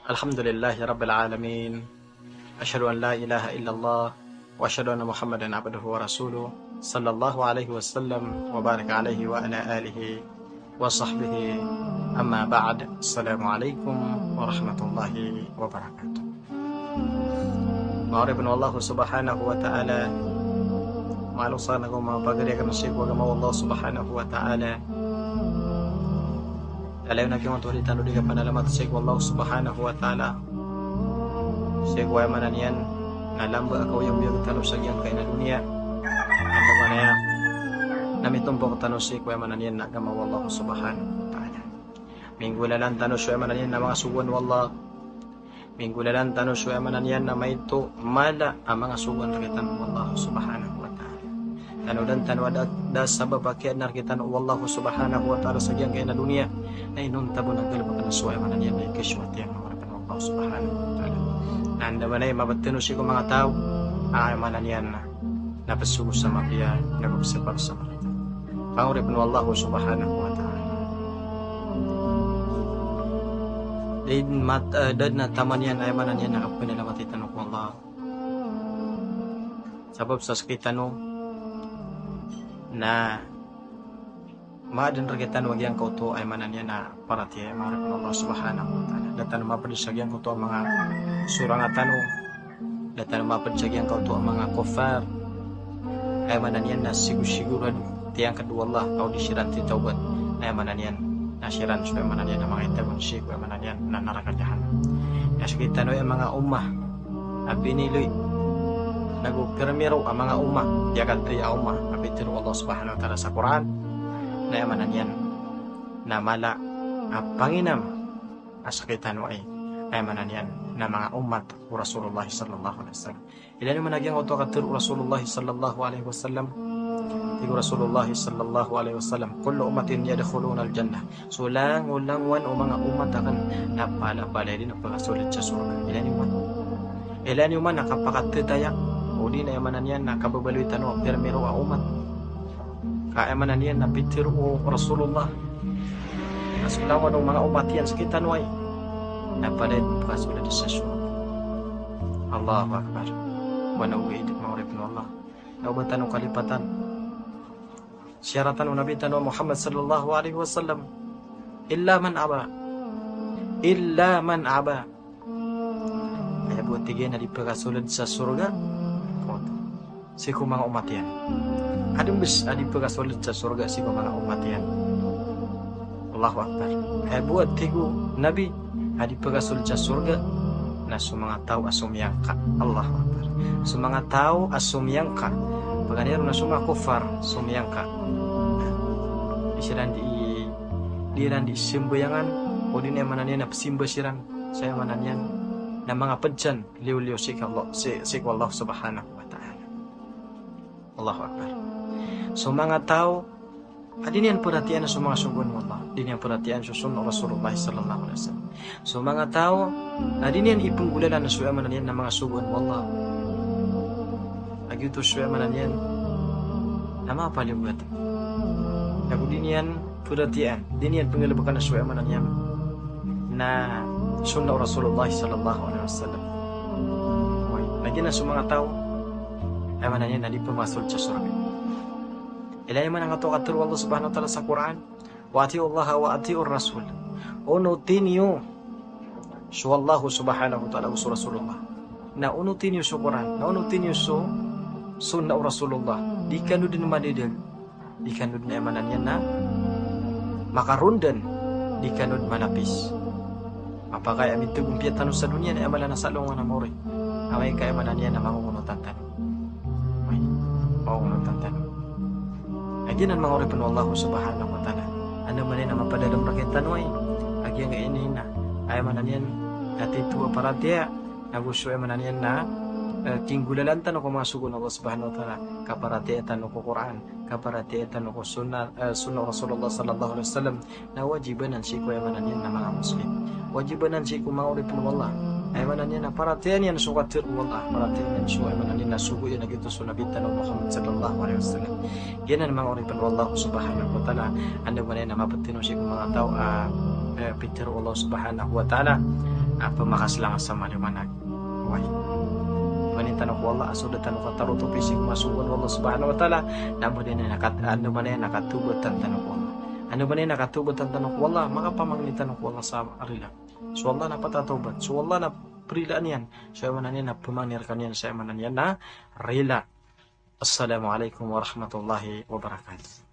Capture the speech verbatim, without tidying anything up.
الحمد لله رب العالمين. أشهد أن لا إله إلا الله وأشهد أن محمدا عبده ورسوله، صلى الله عليه وسلم وبارك عليه وعلى آله وصحبه. أما بعد، السلام عليكم ورحمة الله وبركاته. Manga oripn o Allah subhanahu wa ta'ala, manga loks akn ago manga pagari akn sii ko agama o Allah subhanahu wa ta'ala. Lalayon akn oto di tano di kapanalamatan sii ko Allah subhanahu wa ta'ala. Sii ko aya maana niyan na lamba a kaoyagoyag tano sa giyangkai a doniya. Anda manaya na mitombok tano sii ko aya maana niyan na agama o Allah subhanahu wa ta'ala. Minggolalan tano so aya maana niyan na manga sogoan o Allah. Minggolalan tano so aya maana niyan na maito mala a manga sogoan rktano o Allah subhanahu wa ta'ala. Tanodan tano a da, da sabap a kiyaadna rktano o Allah subhanahu wa ta'ala sa giyangkai a doniya na inonta bo na galbkn so aya maana niyan na ikasowat iyan a oripn o Allah subhanahu wa ta'ala. Na anda manaya mabtano sii ko manga taw a aya maana niyan na psogo sa mapiya, na psapar sa mapiya. Manga oripn o Allah subhanahu wa ta'ala. Da dn mat-, eh, da dn a taman iyan aya maana niyan na kapanalamati tano ko Allah. Sabap sa sktano na maadn rktano a giyangkoto aya maana niyan na paratiyaya, manga oripn o Allah subhanahu wa ta'ala. Da tano mapd sa giyangkoto a manga sorang tano. Da tano mapd sa giyangkoto a manga kuffar. Aya maana niyan na sigo-sigorado tiyangkd o Allah, ka o di siran titawbat, aya maana niyan na siran so aya maana niyan na manga itagon sii ko aya maana niyan na naraka jahannam. Na sktano aya manga ummah a piniloy, nago pirmiro a manga ummah, piyakatay a ummah a pitharo o Allah subhanahu wa ta'ala sa Qur'an, na aya maana niyan na mala a panginam a sktano ay, aya maana niyan na manga ummat o Rasulullah sallallahu alaihi wasallam. Ilaya niyo man a giyangkoto a katharo o Rasulullah sallallahu alaihi wasallam. Tig o Rasulullah sallallahu alaihi wasallam, "Kullu ummati yadkhulunal jannah." So langolangowan o manga ummat akn na palapalaya dn a pkasold sa sorga. Ilaya niyo man. Ilaya niyo man a kapakathataya, odi na aya maana niyan na kababaloy tano a pirmiro a ummat. Ka aya maana niyan na pitharo o Rasulullah na so langowan o manga ummat iyan sktano ay na palaya dn pkasold sa sorga. Allahu Akbar. Oway, manga oripn o Allah, na o ba tano kalipatan. Siyaratan o Nabi tano a Muhammad sallallahu alaihi wasallam, "Illa man aba. Illa man aba." Aya bo, tig iyan, a di pkasold sa sorga sii ko manga ummat iyan. Adn bs a di pkasold sa sorga sii ko manga ummat iyan. Allahu Akbar. Aya bo, tig o Nabi, a di pkasold sa sorga na so manga taw a somiyangka. Allahu Akbar. So manga taw a somiyangka. Paganay ron na so manga kuffar somiyangka. Di siran di, di iran di sambayangan, odi na aya maana niyan na pzimba siran sa aya maana niyan na manga pd san liyo-liyo sii ko Allah, sii, sii ko Allah subhanahu wa ta'ala. Allahu Akbar. So manga taw a di niyan paratiyayaan so manga sogoan o Allah, di niyan paratiyayaan so sunnah o Rasulullah sallallahu alaihi wasallam. So manga taw a di niyan ipnggolalan so aya maana niyan na manga sogoan o Allah, a giyoto so aya maana niyan na mapaliyogat. Nago di niyan paratiyayaan, di niyan pnggalbkn so aya maana niyan na sunnah o Rasulullah sallallahu alaihi wasallam. Oway, na giyanan so manga taw aya maana niyan na di pmasold sa sorga. Ilaya niyo man angkoto a katharo o Allah subhanahu wa ta'ala sa Qur'an, "Wa ati'ullaha wa ati'ur rasul." Onoti niyo so Allah subhanahu wa ta'ala ago so Rasulullah. Na onoti niyo so Qur'an, na onoti niyo so sunnah o Rasulullah. Di kano dn madadal. Di kano dn, aya maana niyan na makarondan, di kano dn manapis. Mapakay a mitgompiya tano sa doniya na aya mala na salongan a maori. Amay ka aya maana niyan na mangongonotan tano. Oway, mangongonotan tano. A giyanan manga oripn o Allah subhanahu wa ta'ala. Anda manaya na mapadalm rktano ay a giyangkai a inihina, aya maana niyan na tito a paratiyaya, nago so aya maana niyan na, eh, kinggolalan tano ko manga sogoan o Allah subhanahu wa ta'ala. Kaparatiyaya tano ko Qur'an, kaparatiyaya tano ko sunnah, eh, sunnah o Rasulullah sallallahu alaihi wasallam. Na wajib anan sii ko aya maana niyan na manga Muslim. Wajib anan sii ko manga oripn o Allah. Aya maana niyan na paratiyayaan iyan so katharo o Allah, paratiyayaan iyan so aya maana niyan na sogo iyan a giyoto so Nabi tano Muhammad sallallahu alaihi wasallam. Giyanan manga oripn o Allah subhanahu wa ta'ala, anda manaya na mapd tano sii ko manga taw a, eh, pitharo o Allah subhanahu wa ta'ala. a pmakaslanga sa maliwanag. Oway. Pmanin tano ko Allah a so da tano katarotopi sii ko masogoan o Allah Subhanahu wa Ta'ala, na anda man iyan a kat-, anda man iyan a katawbatan tano ko Allah. Anda man iyan a katawbatan tano ko Allah, makapamangni tano ko Allah sa rila. So Allah na patatawbat, so Allah na prilaan iyan, so aya maana niyan na pmangni rkaniyan sa aya maana niyan na rila. Assalamu alaikum warahmatullahi wabarakatuh.